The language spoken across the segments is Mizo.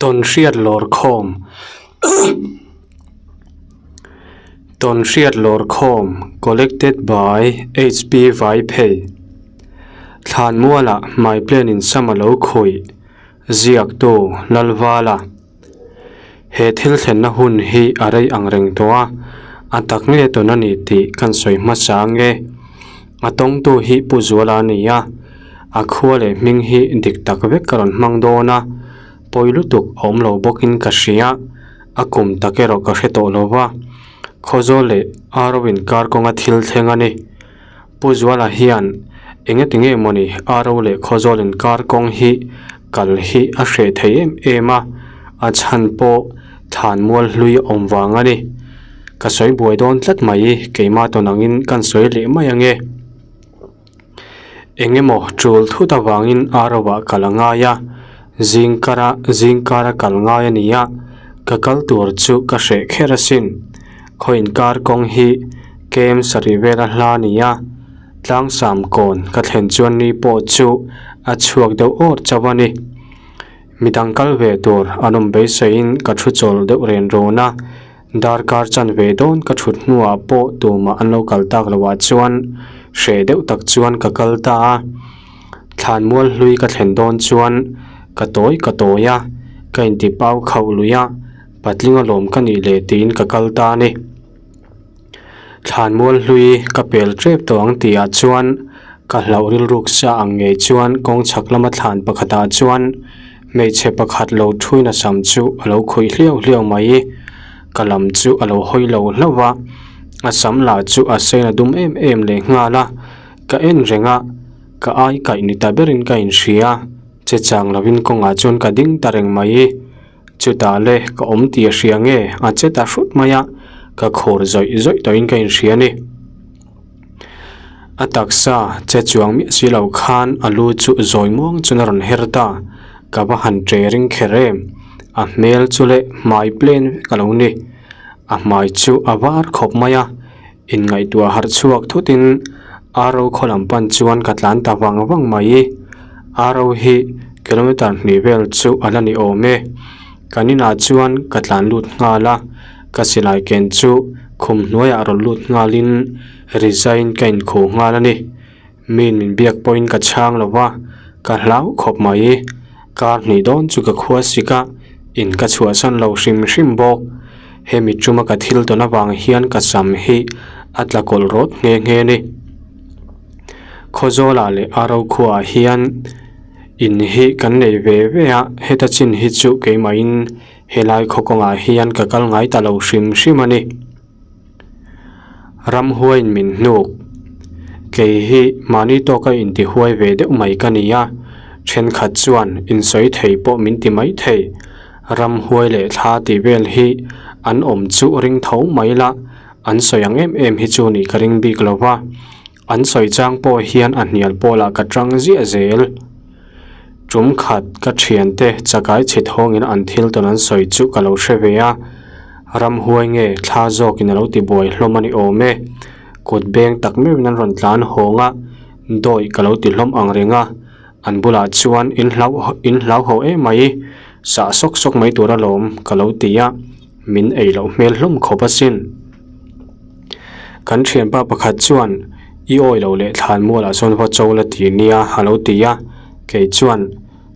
Tawnhriat lawrkhawm Tawnhriat lawrkhawm Collected by HP Vaiphei Thlanmualah hmai plan in sam a lo khawih Ziaktu Lalvala He thil thlenna hun hi a rei ang reng tawh a, a tak nge tawn a ni tih kan sawi hmasa ang e. A tawngtu hi Pu Zuala a ni a, a khua leh hming hi dik tak vek ka rawn hmang dawn a, pawi lutuk a awm lo bawkin ka hria, a kum tak erawh ka hre tawh lo va, Khawzawl leh Aro inkar kawnga thil thleng a ni. Pu Zuala hian engati nge mawni Aro leh Khawzawl inkar kawng hi kal hi a hreh thei em em a, a chhan pawh thlan mual hlui a awm vang a ni. Ka sawi buai dawn tlat mai, keimah tawn angin kan sawi leh mai ange. Engemaw tul thut avangin Aro ah kal a ngai a, zingkara zingkara kal ngai a ni a, ka kal tur chu ka hreh kher asin. Khaw inkar kawng hi kem sarih vela hla a ni a, tlangsam kawn ka thlen chuan ni pawh chu a chhuak deuh awr chauh a ni. Midang kal ve tur an awm beiseiin ka thu chawl deuh ren rawn a, darkar chan ve dawn ka thut hnuah pawh tumah an lo kal tak loh ah chuan hreh deuh tak chuan ka kal ta a. Thlanmual hlui ka thlen dawn chuan ka tawi ka tawi a, ka inti pau khauh lui a. Patling alawm ka nih leh tiin ka kal ta a ni. Thlanmual hlui ka pel tep tawh ang tihah chuan ka hlauh rilruk sa ang ngei chuan kawng chhak lama thlan pakhatah chuan hmeichhe pakhat lo thuin a sam chu a lo khawih hliau hliau mai. Ka lam chu a lo hawi lo hlauh a, a sam lah chu a sen a dum em em leh nghal a, ka en reng a, ka ai kaih ni ta berin ka inhria, che chang lovin kawngah chuan ka ding ta reng mai. Chutah le ka awm tih a hria nge a che ta hrut mai a, ka khur zawih zawih tawhin ka inhria a ni. A taksa che chuang miah si lo khan a lu chu zawi muang chuan a rawn her ta, ka va han che ring kher em, a hmel chu leh hmai plain vek a lo ni. A hmai chu a var khawp mai a, inngaihtuah harh chhuak thutin Aro khaw lam pan chuan ka tlan ta vang vang mai. Aro hi kilometer hnih vel chu a la ni awm e. Kan inah chuan ka tlan lut nghal a, ka silai ken chu khum hnuaiah rawn lut nghalin resign ka inkhuh nghal a ni. Min min biak pawhin ka chhang lo va, ka hlau khawp mai. Kar hnih dawn chu ka khua sik a, in ka chhuahsan lo hrim hrim bawk. Hemi tuma ka thil tawn avang hian ka sam hi a tla kawlh rawt nghe nghe a ni. Khawzawlah leh Aro khuaah hian in hi kan nei ve ve a, heta chin hi chu keimahin helai khaw kawngah hian ka kal ngai ta lo hrim hrim a ni. Ramhuaiin min hnuk. Kei hi mahni tawka intihuai ve deuh mai ka ni a, thenkhat chuan insawi thei pawh min ti mai thei. Ramhuai leh thla tih vel hi an awm chu ring tho mai la, an sawi ang em em hi chu nih ka ring bik lo va, an sawi chang pawh hian a hnial pawlah ka tang ziah zel. Tum khat ka thiante chakai chhe thawngin an thil tawn an sawi chu ka lo hre ve a, ramhuai nge thla zawkin a lo ti buai hlawm a ni awm e. Kut beng tak meuhin an rawn tlan hawng a, dawi ka lo ti hlawm ang reng a, an bulah chuan in hlau in hlau ho em mai, sah sawk sawk mai tur alawm ka lo ti a, min ei loh hmel hlawm khawp asin. Kan thianpa pakhat chuan i awi lo leh thlan mualah chuan va cho la ti nia a lo ti a, kei chuan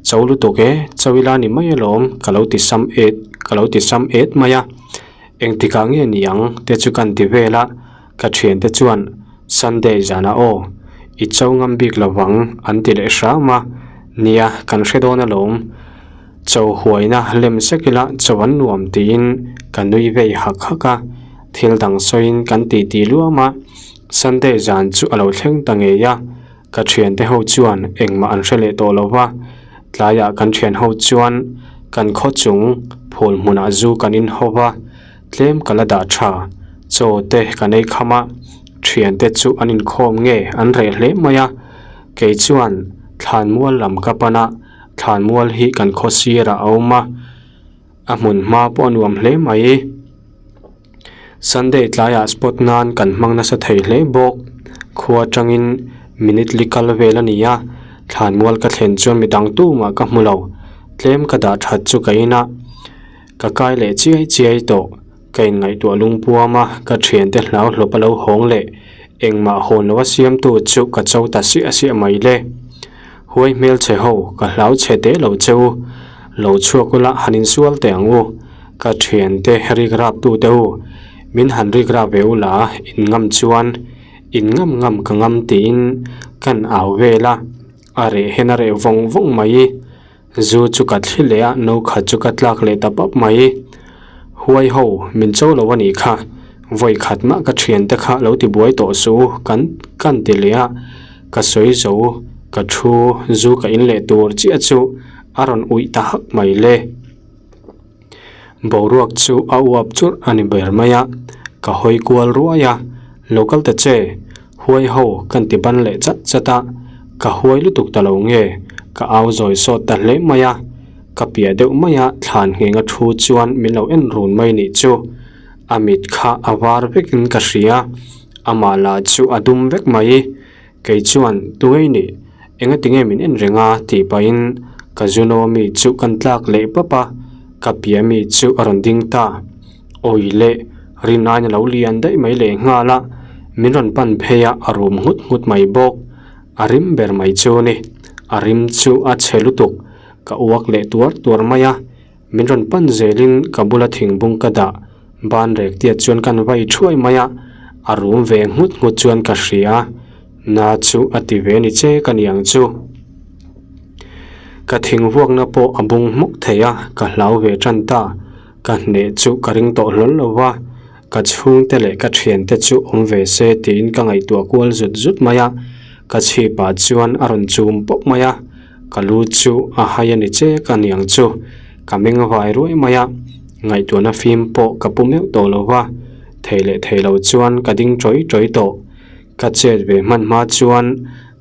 cho lutuk e, cho ila ni mai alawm ka lo ti sam et ka lo ti sam et mai a, engtikah nge ni ang te chu kan ti vel a, ka thiante chuan Sunday zanah aw i cho ngam bik lovang an ti leh hram a, nia kan hre dawn alawm. Cho huaina lem sek ila cho an nuam tiin ka nui vei hak hak a, thil dang sawiin kan ti ti luam a, Sunday zan chu a lo thleng ta ngei a, ka thiante ho chuan engmah an hre leh tawh lo va, tlaiah kan thian ho chuan kan khaw chung phul hmunah zu kan in ho va, tlem ka la dah tha, chaw te kan ei kham a, thiante chu an inkhawm nge an reh hle mai a, kei chuan thlanmual lam ka pan a. Thlanmual hi kan khaw sirah a awm a, a hmun hma pawh a nuam hle mai. Sunday tlaiah spot nan kan hmang nasa thei hle bawk. Khua atangin minute li kal vel a ni a, thlanmual ka thlen chuan midang tumah ka hmu lo. Tlem ka dah that chu ka in a. Ka kai leh chiai chiai tawh. Ka inngaihtuah lungpuam a, ka thiante hlau hlawp a lo hawng leh engmah hawn lo a siamtu chu ka cho ta siah siah mai le. Huai hmelchhe ho, ka hlau chhe teh lo che u. Lo chhuak ula han insual teh ang u. Ka thiante rik rap tu te u. Min han rik rap ve ula in ngam chuan in ngam ngam ka ngam tiin kan au vel a, a reh hian a reh vawng vawng mai. Zu chu ka thli leh a, no khat chu ka tlak leh ta pap mai. Huai ho, min cho lo a nih kha. Vawi khat mah ka thiante kha lo ti buai tawh suh u, kan kan ti leh a. Ka sawi zo, ka thu, zu ka in leh tur chiah chu a rawn uih ta hak mai le. Boruak chu a uap churh a ni ber mai a, ka hawi kual ruai a, lo kal ta che, huai ho kan ti ban leh chat chat a, ka huai lutuk ta lo nge, ka au zawi sawt ta hle mai a, ka piah deuh mai a thlan ngheng a thu chuan min lo en run mai nih chu, a mit kha a var vekin ka hria, amah lah chu a dum vek mai. Kei chuan, Tungei nih, engati nge min en reng a? tih pahin ka Juno mi chu kan tlak leh pap a, ka pia mi chu a rawn ding ta. Awi leh, rin aiin a lo lian daih mai leh nghal a, min rawn pan phei a, a rum nghut nghut mai bawk. A rim ber mai chu ni, a rim chu a chhe lutuk, ka uak leh tuar tuar mai a. Min rawn pan zelin ka bula thingbung ka dah ban rek tiat chuan kan vai thuai mai a, a rum ve nghut nghut chuan ka hria, na chu a ti ve ni che ka ni ang chu. Ka thing vuakna pawh a bung hmawk thei a, ka hlau ve tan ta, ka hneh chu ka ring tawh hlawl lo va, ka chhungte leh ka thiante chu awm ve se tiin ka ngaihtuah kual zut zut mai a, ka chhipah chuan a rawn chum pawp mai a. Ka lu chu a hai a ni che ka niang chu ka meng vai ruai mai a, ngaihtuahna fim pawh ka pu meuh tawh lo va, thei leh thei lo chuan ka ding tawi tawi tawh. Ka chet ve hman hma chuan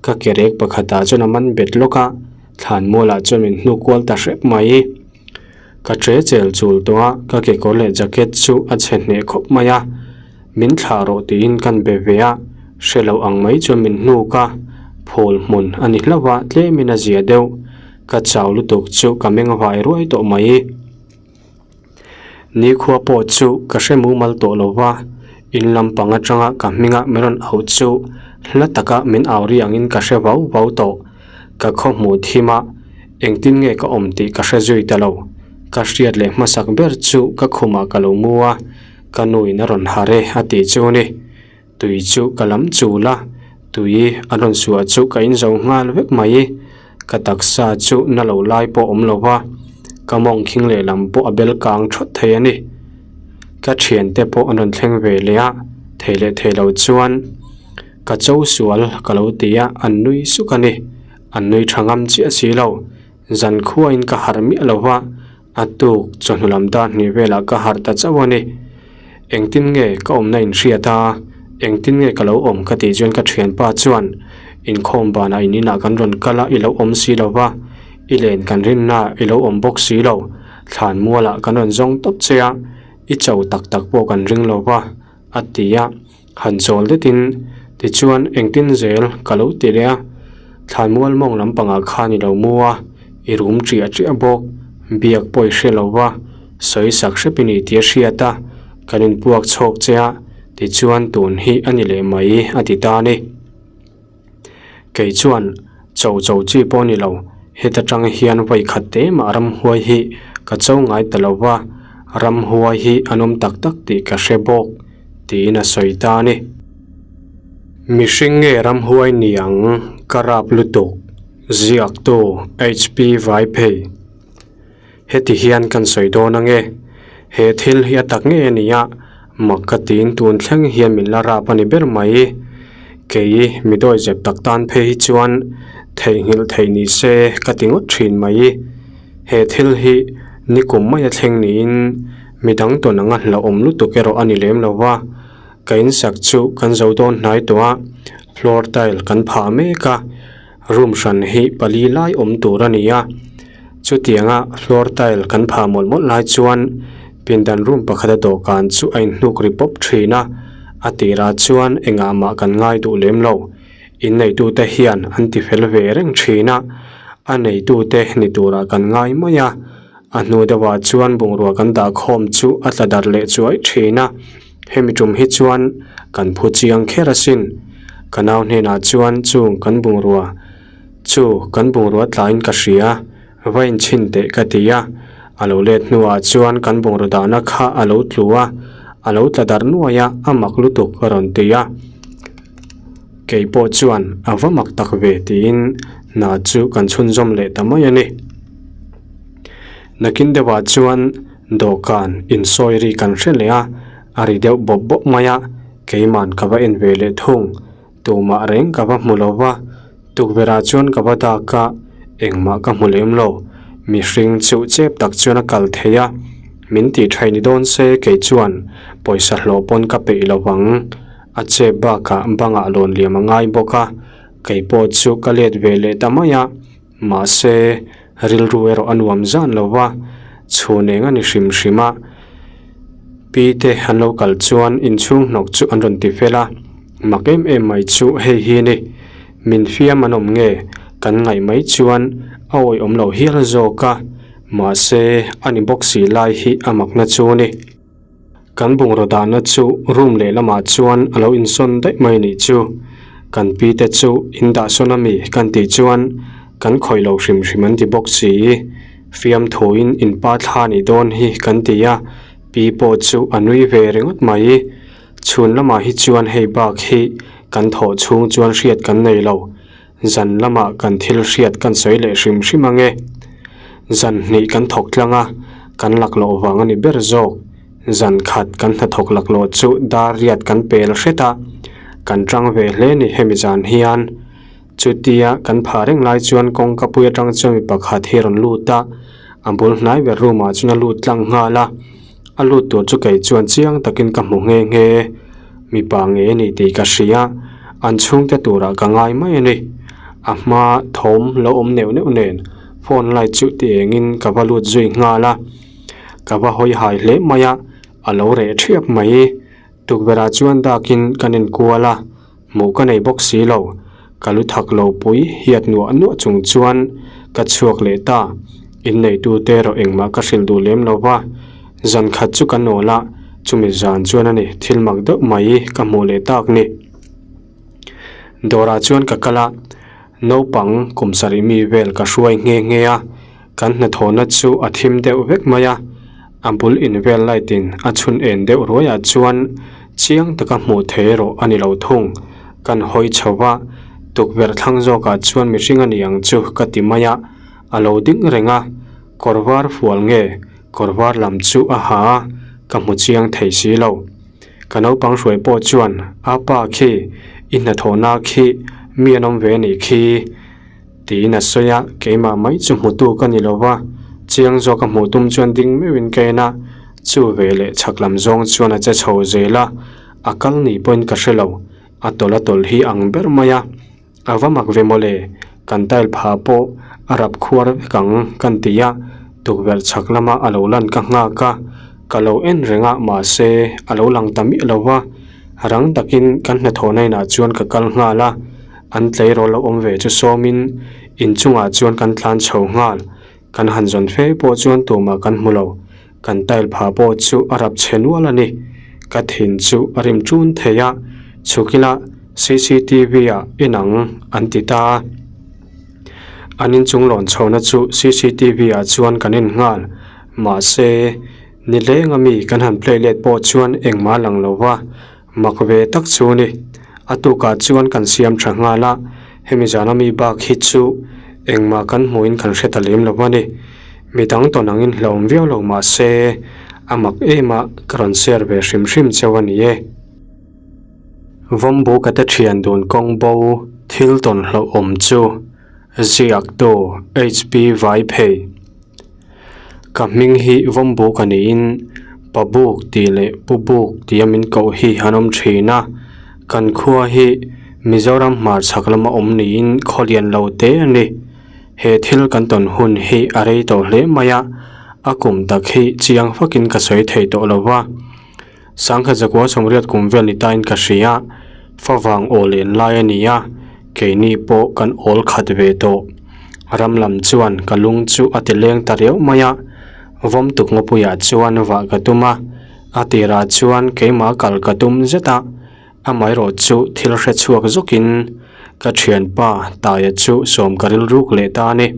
ka ke rek pakhatah chuan a man bet lawk a, thlan mualah chuan min hnuk kual ta hrep mai. Ka che chel chul tawh a, ka kekawr leh jacket chu a chhe hneh khawp mai a, Min thlah rawh tiin kan be ve a, hre lo ang mai chuan min hnuk a, phul hmun a ni hlauh a, tlemin a zia deuh. Ka chau lutuk chu ka meng vai ruai tawh mai. Nikhua pawh chu ka hre mumal tawh lo va, in lampang atanga ka hminga min rawn auh chu hla taka min au ri angin ka hre vau vau tawh. Ka khaw hmuh thim a, engtin nge ka awm tih ka hre zui ta lo. Ka hriat leh hmasak ber chu ka khumah ka lo mu a, Ka nuin a rawn har e a tih chu ni. Tui chu ka lam chul a, tui a rawn suah chu ka inzo nghal vek mai. Ka taksa chu na lo lai pawh awm lo va, ka mawng khing lehlam pawh a bel kang thawt thei a ni. Ka thiante pawh an rawn thleng ve leh a, thei leh thei lo chuan ka cho sual ka lo ti a, an nui suk a ni. An nui tha ngam chiah si lo. Zan khuain ka harh miah lo va. A tuk chawhnu lam dar hnih velah ka harh ta chauh a ni. Engtin nge ka awmna in hriat a, engtin nge ka lo awm ka tih chuan ka thianpa chuan inkhawm banah in inah kan rawn kal a i lo awm si lo va, i len kan rinna i lo awm bawk si lo, thlan mualah kan rawn zawng tawp che a, i cho tak tak pawh kan ring lo va, a ti a. Han chawl detin tichuan engtin zel ka lo ti leh a, thlanmual mawng lampangah khan i lo mu a, i rum ṭiah ṭiah bawk, biak pawh i hre lo va, sawi sak hrep i ni tih a hriat a, kan inpuak chhawk che a, tichuan tun hi a ni leh mai a ti ta a ni. Kei chuan cho cho chi pawh a ni lo, heta tang hian vawi khat te mah ramhuai hi ka cho ngai ta lo va, ramhuai hi an awm tak tak tih ka hre bawk tiin a sawi ta a ni. Mihring nge ramhuai ni ang ka rap lutuk, ziaktu HP Vaiphei. Heti hian kan sawi dawn ange, he thil hi a tak ngei a ni a, mak ka tiin tun thleng hian min la rap a ni ber mai. Kei mi dawi zep tak tan phei hi chuan theihnghilh theih ni se ka ti ngawt thin mai. He thil hi nikum maia thleng niin midang tawn anga hlauhawm lutuk erawh a ni lem lo va, ka insak chu kan zo dawn hnai tawh a, floor tile kan phah mek a. Room hran hi pali lai awm tur a ni a, chutianga floor tile kan phah mawlh mawlh lai chuan pindan room pakhata dawhkan chu a inhnuk ri pawp thin a, a tirah chuan engah mah kan ngai duh lem lo. Inneitute hian an ti fel ve reng thin a, a neitute ni turah kan ngai mai a. A hnu deuhah chuan bungrua kan dah khawm chu a tla darh leh chuai thin a, hemi tum hi chuan kan phu chiang kher asin. Ka nau hnenah chuan chung kan bungrua chu kan bungrua tlaiin ka hria, va inchhin teh ka ti a. A lo let hnuah chuan kan bungraw dahna kha a lo tlu a, a lo tla darh nuai a, a mak lutuk a rawn ti a. Kei pawh chuan a va mak tak ve tiin hna chu kan chhunzawm leh ta mai a ni. Nakin deuhah chuan dawhkan insawi ri kan hre leh a, a ri deuh bawp bawp mai a, keiman ka va en ve leh thung. Tumah reng ka va hmu lo va, tukverhah chuan ka va dak a, engmah ka hmu lem lo. Mihring chuh chep tak chuan a kal thei a, min tih thaih ni dawn se kei chuan pawisa hlawh pawn ka peih lo vang. A chep bakah bangah lawn liam a ngai bawk a, kei pawh chu ka let ve leh ta mai a. Mahse, rilru erawh a nuam zan lo va, chhun eng a ni hrim hrim a. Pi te an lo kal chuan inchhung hnawk chu an rawn ti fel a, mak em em mai chu hei hi ni. Min fiam an awm nge kan ngaih mai chuan a awihawm loh hial zawk a, mahse a ni bawk si lai hi a makna chu ni. Kan bungraw dahna chu room lehlamah chuan a lo insawn daih mai nih chu. Kan pi te chu in dahsawn a mi kan tih chuan kan khawih lo hrim hrim an ti bawk si. Fiamthuin in pa thla nih dawn hi kan ti a, pi pawh chu a nui ve ringawt mai. Chhun lamah hi chuan hei bak hi kan thawh chhung chuan hriat kan nei lo. Zan lamah kan thil hriat kan sawi leh hrim hrim ang e. Zan hnih kan thawk tlang a, kan laklawh vang a ni ber zawk. Zan khat kan hnathawk laklawh chu dar riat kan pel hret a, kan tang ve hle ni hemi zan hian. Chutia kan phah reng lai chuan kawngka pui atang chuan mi pakhat hi a rawn lut a, a bul hnai ber room ah chuan a lut tlang nghal a. A lut tur chu kei chuan chiang takin ka hmu nghe nghe. Mipa nge a ni tih ka hria, an chhungte turah ka ngai mai a ni. A hma thawm lo awm neuh neuh nen phone light chu ti engin ka va lut zui nghal a. Ka va hawi hai hle mai a, a lo reh thiap mai. Tukverhah chuan dakin kan inkual a, hmuh ka nei bawk si lo. Ka lu thak lo pui hiat nuah nuah chung chuan ka chhuak leh ta. Inneitute erawh engmah ka hrilh duh lem lo va, zan khat chu ka nawl a, chumi zan chuan a ni thil mak deuh mai ka hmuh leh tak ni. Dawrah chuan ka kal a, naupang kum sarih mi vel ka hruai nghe nghe a, kan hnathawhna chu a thim deuh vek mai a, a bul invel light in a chhun en deuh ruaiah chuan chiang taka hmuh thei erawh a ni lo thung. Kan hawi chho va, tukverh thlang zawkah chuan mihring a ni ang chu ka ti mai a. A lo ding reng a, kawr var fual nge kawr var lam chu a ha a, ka hmu chiang thei si lo. Ka naupang hruai pawh chuan, A pa khi, i hnathawhna khi mi an awm ve nih khi, tiin a sawi a, keimah mai chu hmutu ka ni lo va, chiang zawk a hmuh tum chuan ding meuhin ka en a, chu ve leh chhak lam zawng chuan a che chho zel a, a kal ni pawhin ka hre lo, a tawlh a tawlh hi ang ber mai a. A va mak ve mawle, kan tile phah pawh a rap khuar vek ang kan ti a, tukverh chhak lama a lo lan ka nghak a, ka lo en reng a mahse a lo lang ta miah lo va, rang takin kan hnathawhna inah chuan ka kal nghal a, an tleirawl lo awm ve chu sawmin inchungah chuan kan tlan chho nghal, kan han zawn fe pawh chuan tumah kan hmu lo, Kan tile phah pawh chu a rap chhe nual a ni. Ka thin chu a rim ṭun thei a, chhuk ila cctv ah en ang an ti ta a. An inchung lawn chhohna chu cctv ah chuan kan en nghal. Mahse, nileng ami kan han play let pawh chuan engmah a lang lo va, mak ve tak chu ni. A tukah chuan kan siam tha nghal a, hemi zana mi bak hi chu engmah kan hmuhin kan hre ta lem lo a ni. Midang tawn angin hlauhawm viau lo mah se, a mak em a, ka rawn share ve hrim hrim cheu a ni e. Vawmbu ka te thian dun kawng bo thil tawn hlauhawm chu ziaktu HB Vaiphei. Ka hming hi Vawmbu ka niin Pabuk tih leh Pubuk tia min koh hi an awm thin a, kan khua hi Mizoram hmarchhak lama awm niin khawlian lo te a ni. He thil kan tawn hun hi a rei tawh hle mai a, a kum tak hi chiang fakin ka sawi thei tawh lo va. Sangha zakua sawmriat kum vel ni tain ka hria, favang aw len lai a ni a, keini pawh kan awl khat ve tawh. Ram lam chuan ka lung chu a ti leng ta riau mai a. Vawmtuk ngawpuiah chuan vah ka tum a, a tirah chuan keimah kal ka tum zet a, amaherawh chu thil hre chhuak zawkin ka thianpa Taia chu sawm ka rilruk leh ta a ni.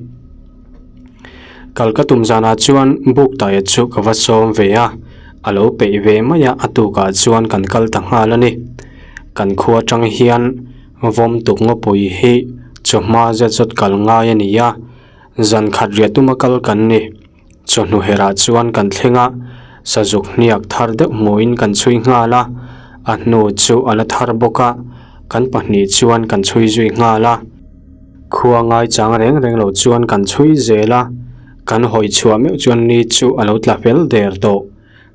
Kal ka tum zanah chuan buk Taia chu ka va sawm ve a, a lo peih ve mai a, a tukah chuan kan kal ta nghal a ni. Kan khua atang hian Vawmtuk ngawpui hi chawhma zet zawt kal ngai a ni a, Zan khat riah tuma kal kan ni. Chawhnu herah chuan kan thleng a, sazuk hniak thar deuh hmuhin kan chhui nghal a, a hnu chu a la thar bawk a, kan pahnih chuan kan chhui zui nghal a. Khua ngai chang reng reng lo chuan kan chhui zel a, kan hawi chhuah meuh chuan ni chu a lo tla fel der tawh.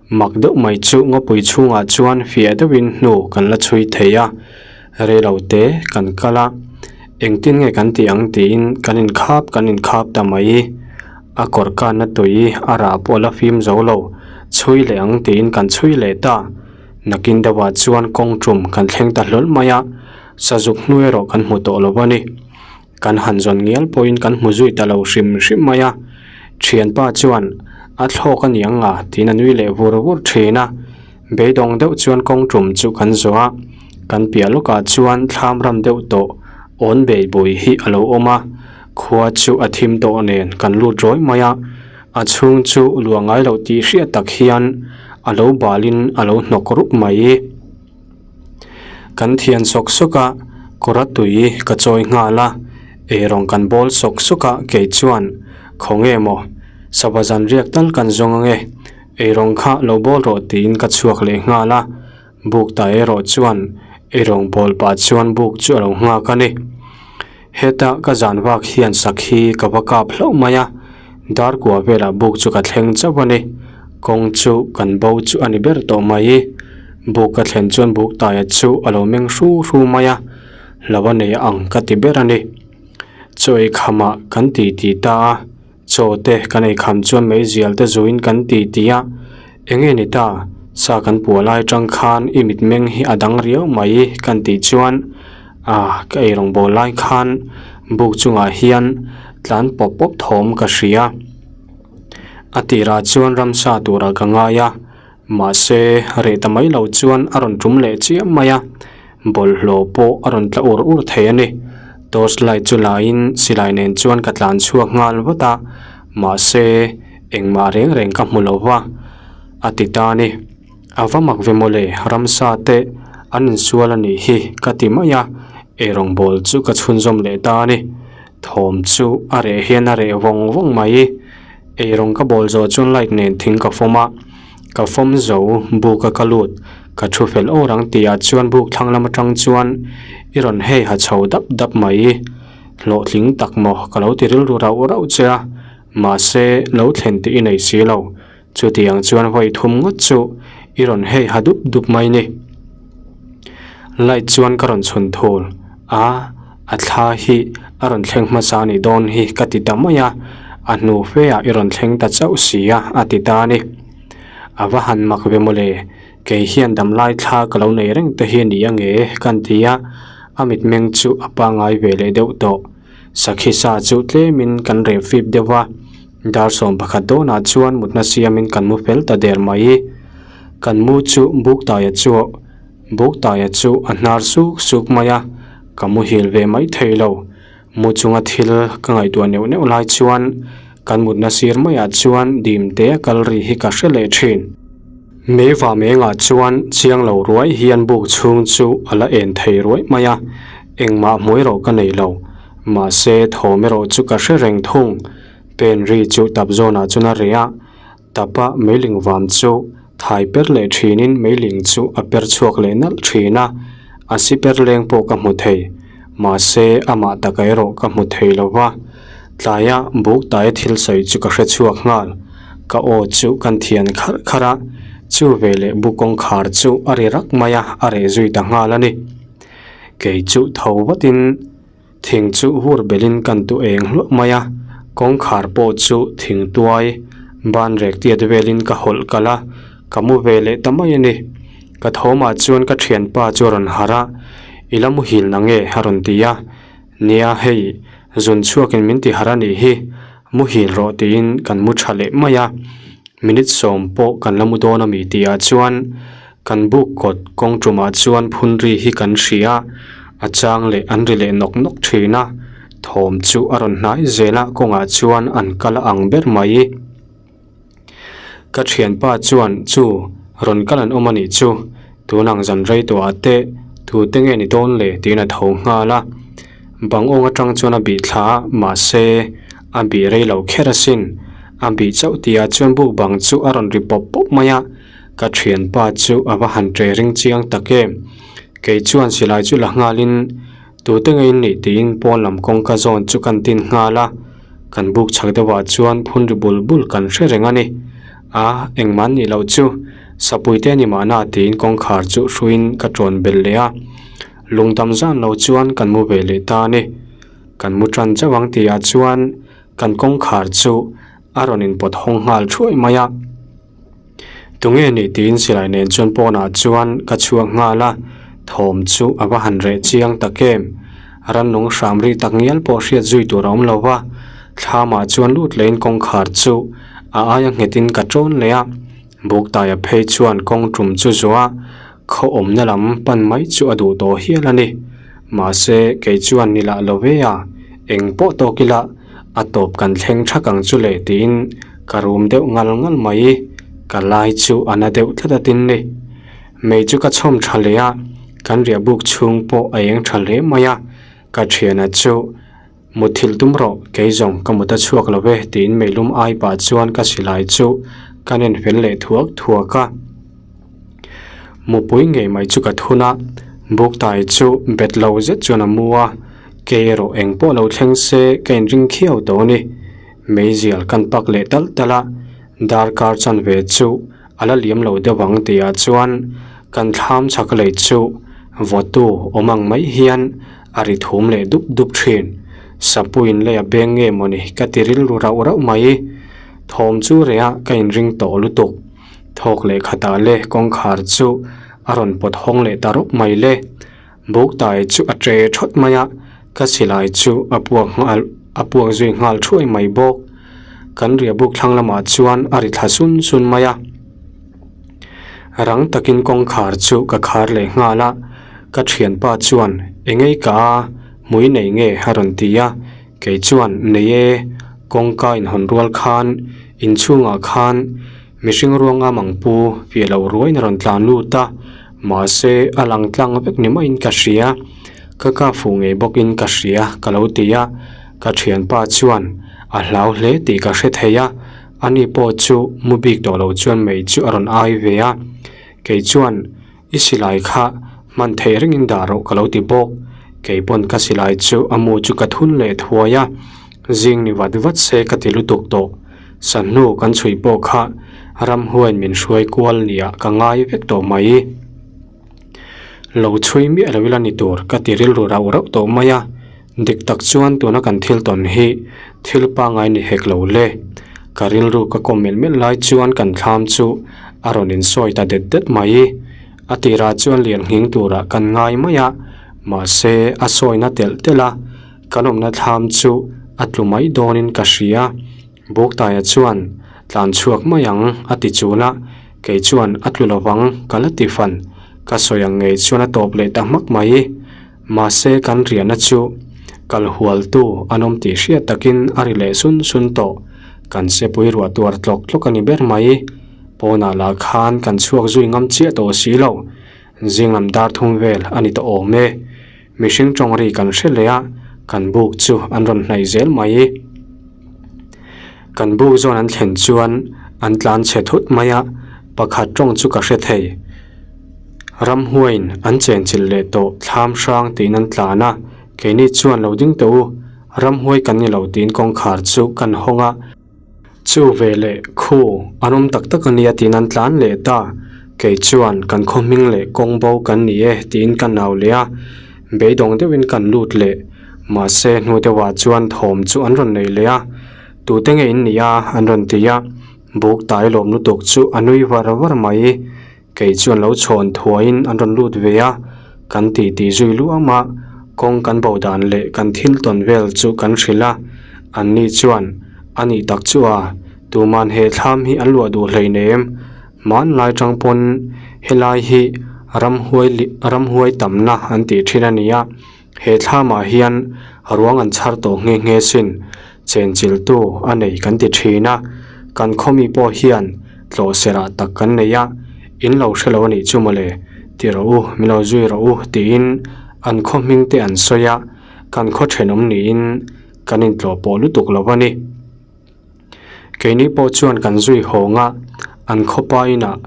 Mak deuh mai chu ngawpui chhungah chuan fiah deuhin hnu kan la chhui thei a, reilo te kan kal a, engtin nge kan tih ang tiin kan inkhap kan inkhap ta mai. A kawr kanna tui a rah pawh la fim zo lo, chhui leh ang tiin kan chhui leh ta. Nakin deuhah chuan kawng tum kan thleng ta hlawl mai a, sazuk hnu erawh kan hmu tawh lo a ni. Kan han zawn ngial pawhin kan hmu zui ta lo hrim hrim mai a, thianpa chuan a thlawk a niang nga tiin a nui leh vur vur thin a, beidawng deuh chuan kawng tum chu kan zawh a, kan piah lawkah chuan thlam ram deuh tawh awn bei bui hi a lo awm a, khua chu a thim tawh nen kan lut rawi mai a, a chhung chu luah ngai loh tih hriat tak hian a lo balin a lo hnawk rup mai. Kan thian sawk sawk a, kawr a tui ka chawi nghal a, eirawng kan bawl sawk sawk a kei chuan khaw nge maw sava zan riak tal kan zawng ange, eirawng kha lo bawl rawh tiin ka chhuak leh nghal a, buk ta erawh chuan eirawng bawl pah chuan buk chu a lo nghak a ni. Heta ka zan vak hian sakhi ka va kap hlauh mai a, dar kua velah buk chu ka thleng chauh a ni. Kawng chu kan bo chu a ni ber tawh mai. Buk ka thlen chuan buk taia chu a lo meng hru hru mai a, lo a nei ang ka ti ber a ni. Chaw ei khamah kan ti ti ta a. Chaw te kan ei kham chuan meizial te zuin kan ti ti a, eng nge ni ta, sa kan puah lai atang khan i mitmeng hi a dang riau mai kan tih chuan ah ka ei rawngbawl lai khan buk chungah hian tlan pawp pawp thawm ka hria. A tirah chuan ramsa turah ka ngai a. Mahse, reh ta mai lo chuan a rawn tum leh chiam mai a, bawlhhlawh pawh a rawn tla ur ur thei a ni. Torch light chu laiin silai nen chuan ka tlan chhuak nghal vat a, mahse, engmah reng reng ka hmu lo va, a ti ta a ni. A va mak ve mawle, ramsa te an insual a nih hi ka ti mai a, eirawng bawl chu ka chhunzawm leh ta a ni. Thawm chu a reh hian a reh vawng vawng mai. Eirawng ka bawl zawh chuan light nen thing ka fawm a, ka fawm zo buk a ka lut, ka thu fel awr ang tih ah chuan buk thlang lam atang chuan i rawn hei ha chho dap dap mai, hlawhtling tak maw ka lo ti rilru rauh rauh che a, mahse lo thlen tih i nei si lo, chutiang chuan vawi thum ngawt chu i rawn hei ha dup dup mai ni. Light chuan ka rawn chhun thul a. A thla hi a rawn thleng hmasa a nih dawn hi ka ti ta mai a, a hnu fe ah i rawn thleng ta chauh si a, a ti ta a ni. A va han mak ve mawle, kei hian damlai thla ka lo nei reng te hi a ni a nge ka ti a, a mitmeng chu a pangngai ve leh deuh tawh. Sakhi sa chu tlemin kan reh fip deuh va, dar 11 dawnah chuan mutna siamin kan mu fel ta der mai. Kan mu chu Buktaia chu Buktaia chu a hnar suk suk mai a, ka muhil ve mai thei lo. Mu chunga thil ka ngaihtuah neuh neuh lai chuan kan mutna sir maiah chuan dim te a kal ri hi ka hre leh thin. Meiva mengah chuan chiang lo ruai hian buk chhung chu a la en thei ruai mai a, engmah hmu erawh ka nei lo. Mahse thawm erawh chu ka hre reng thung. Pen ri chu tap zawnah chuan a reh a, Tapa meiling vam chu thai per leh thinin meiling chu a per chhuak leh nalh thin a, a si per leng pawh ka hmu thei. Mahse, amah taka erawh ka hmu thei lo va. Tlaia buk taia thil sawi chu ka hre chhuak nghal. Ka aw chu kan thian kharh kharh a, chu veleh bu kawngkhar chu a ri rak mai a, a reh zui ta nghal a ni. Kei chu tho vatin. Thing chu hur belin kan tu eng hluah mai a, kawngkhar pawh chu thing tuai ban rek tiat velin ka hawlh kalh a, ka mu ve leh ta mai a ni. Ka thawmah chuan ka thianpa chu a rawn harh a, I la muhil na nge? a rawn ti a, Nia hei, zun chhuakin min ti harh a nih hi, muhil rawh tiin kan mu tha leh mai a. Minute sawm pawh kan la mu dawn a mi tih ah chuan kan buk kawt kawng tumah chuan phun ri hi kan hria a, a chang leh an ri leh nawk nawk thin a, thawm chu a rawn hnai zel a kawngah chuan an kal a ang ber mai. Ka thianpa chuan chu rawn kal an awm a nih chu, tunang zan rei tawh ah te tute nge ni dawn le tiin a tho nghal a, bang awng atang chuan a bih thla a mahse a bih rei lo kher asin, a bih chauh tih ah chuan buk bang chu a rawn ri pawp pawp mai a, ka thianpa chu a va han ṭe ring chiang tak em, kei chuan silai chu la nghal in. Tute ngei in nih tiin pawn lam kawngka zawn chu kan tin nghal a, kan buk chhak deuhah chuan phun ri bul bul kan hre reng a ni. A, engmah an nih loh chu, sapui te a ni mahna tiin kawngkhar chu hruiin ka ṭawn belh leh a. Lungdam zan lo chuan kan mu ve leh ta a ni. Kan mu ṭan chauh ang tihah chuan kan kawngkhar chu a rawn inpawt hawng nghal thuai mai a. Tunge nih tiin silai nen chuan pawnah chuan ka chhuak nghal a, thawm chu a va han reh chiang tak em. Rannung hram ri tak ngial pawh hriat zui tur a awm lo va, thlamah chuan lut lehin kawngkhar chu a aia nghetin ka ṭawn leh a, Buktaia phei chuan kawng ṭum chu zuah a, khaw awmna lam pan mai chu a duh tawh hial a ni. Mahse, kei chuan ni lah lo ve a, eng pawh tawk ila a tawp kan thleng thak ang chu le tiin ka rum deuh ngal ngal mai, ka lai chu a na deuh tlat a tin ni. Mei chu ka chhawm tha leh a, kan riah buk chhung pawh a eng tha hle mai a, ka thiana chu Mutthilh tum rawh, kei zawng ka mut a chhuak lo ve tiin meilum ai pah chuan ka silai chu ka nen fel leh thuak thuak a. Mupui ngei mai chu ka thun a, buktai chu bet lo zet chuan a mu a, kei erawh eng pawh lo thleng se ka inring khiau tawh a ni. Meizial kan pak leh talh talh a, darkar chanve chu a la liam lo deuh ang tihah chuan kan thlam chhak lei chu vawtu awm ang mai hian a ri thum leh dup dup thin. Sapuiin lei a beng nge mawni ka ti rilru rauh rauh mai. Thawm chu rehah ka inring tawh lutuk. Thawk leh khatah le kawngkhar chu a rawn pawt hawng leh ta rawp mai le. Buktai chu a ṭe ṭhawt mai a, ka silai chu a puak nghal a puak zui nghal thuai mai bawk. Kan riah buk thlang lamah chuan a ri thla sun sun mai a. Rang takin kawngkhar chu ka khar leh nghal a, ka thianpa chuan engei ka a hmui nei nge a rawn ti a, kei chuan nei e, kawngka inhawn rual khan inchhungah khan Mihring ruanga mang pu fiah lo ruaiin a rawn tlan lut a, mahse a lang tlang vek ni maiin ka hria. Ka kap fuh ngei bawkin ka hria ka lo ti a, ka thianpa chuan a hlau hle tih ka hre thei a, ani pawh chu mu bik tawh lo chuan mei chu a rawn ai ve a, kei chuan I silai kha hman theih rengin dah rawh ka lo ti bawk. Kei pawn ka silai chu a mu chu ka thun leh thuai a, zing ni vat vat se ka ti lutuk tawh. Sahnu kan chhui pawh kha ramhuain min hruai kual nia ka ngai vek tawh mai. Lo chhui miah lo ila ni tur ka ti rilru rauh rauh tawh mai a, dik tak chuan tuna kan thil tawn hi thil pangngai ni hek lo le. Ka rilru ka kawm melh melh lai chuan kan thlam chu a rawn insawi ta det det mai. A tirah chuan lian nghing turah kan ngai mai a, mahse a sawina telh telh a, kan awmna thlam chu a tlu mai dawnin ka hria. Buktaia chuan tlan chhuak mai ang a ti chun a, kei chuan a tlu lovang ka la ti fan. Ka sawi ang ngei chuan a tawp leh ta hmak mai. Mahse kan riahna chu kal hualtu an awm tih hriat takin a ri leh sun sun tawh. Kan sepui ruah tuar tlawk tlawk a ni ber mai. Pawnah lah khan kan chhuak zui ngam chiah tawh si lo. Zing lam dar thum vel a ni tawh awm e. Mihring tawng ri kan hre leh a, kan buk chu an rawn hnaih zel mai. Kan buk zawn an thlen chuan an tlan chhe thut mai a, pakhat tawng chu ka hre thei. Ramhuaiin an chenchilh leh tawh thlam hrang tiin an tlan a, keini chuan lo ding tawh u, ramhuai kan ni lo tiin kawngkhar chu kan hawng a. Chu ve leh khu an awm tak tak a nia tiin an tlan leh ta, kei chuan kan khaw hming leh kawng bo kan ni e tiin ka nau leh a, beidawng deuhin kan lut leh, mahse hnu deuhah chuan thawm chu an rawn nei leh a, tute nge in nia an rawn ti a, buk tai lawm lutuk chu a nui var var mai. Kei chuan lo chhawn thuaiin an rawn lut ve a, kan ti tih zui luam a, kawng kan bo dan leh kan thil tawn vel chu kan hrilh a, anni chuan a nih tak chu a, Tuman he thlam hi an luah duh hleinem, hmanlai tang pawn helai hi ramhuai ramhuai tamna an tih thin a ni a, he thlamah hian ruang an chhar tawh nghe nghe sin, chenchiltu a nei kan ti thin a, kan khawmi pawh hian tlawh serah tak kan nei a, in lo hre lo a nih chu mawle, ti rawh u, min lo zui rawh u tiin an khaw hming te an sawi a, kan khaw thenawm niin kan intlawh pawh lutuk lo a ni. Keini pawh chuan kan zui hawng a, an khawpa inah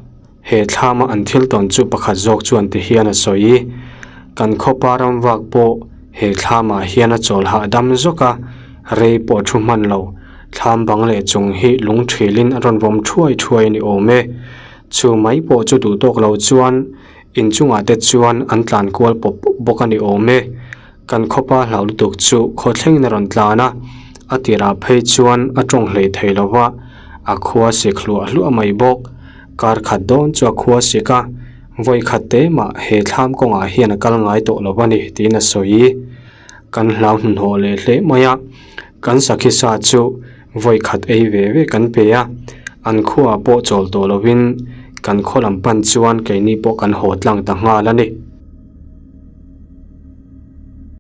he thlama an thil tawn chu pakhat zawk chuan ti hian a sawi. Kan khawpa ram vak pawh he thlamah hian a chawl hahdam zawk a, rei pawh thu hman lo, thlam bang leh chung hi lung thilin a rawn vawm thuai thuai a ni awm e. Chu mai pawh chu duh tawk lo chuan inchungah te chuan an tlan kual pawp pawp bawk a ni awm e. Kan khawpa hlau lutuk chu khaw thlengin a rawn tlan a, a tirah phei chuan a tawng hlei thei lo va, a khua sik hluah hluah mai bawk. Kar khat dawn chu a khua sik a, vawi khat te mah he thlam kawngah hian a kal ngai tawh lo a ni tiin a sawi. Kan hlau hnuhnawh leh hle mai a, kan sakhi sa chu vawi khat ei ve ve kan pe a, an khuaah pawh chawl tawh lovin kan khaw lam pan chuan keini pawh kan haw tlang ta nghal a ni.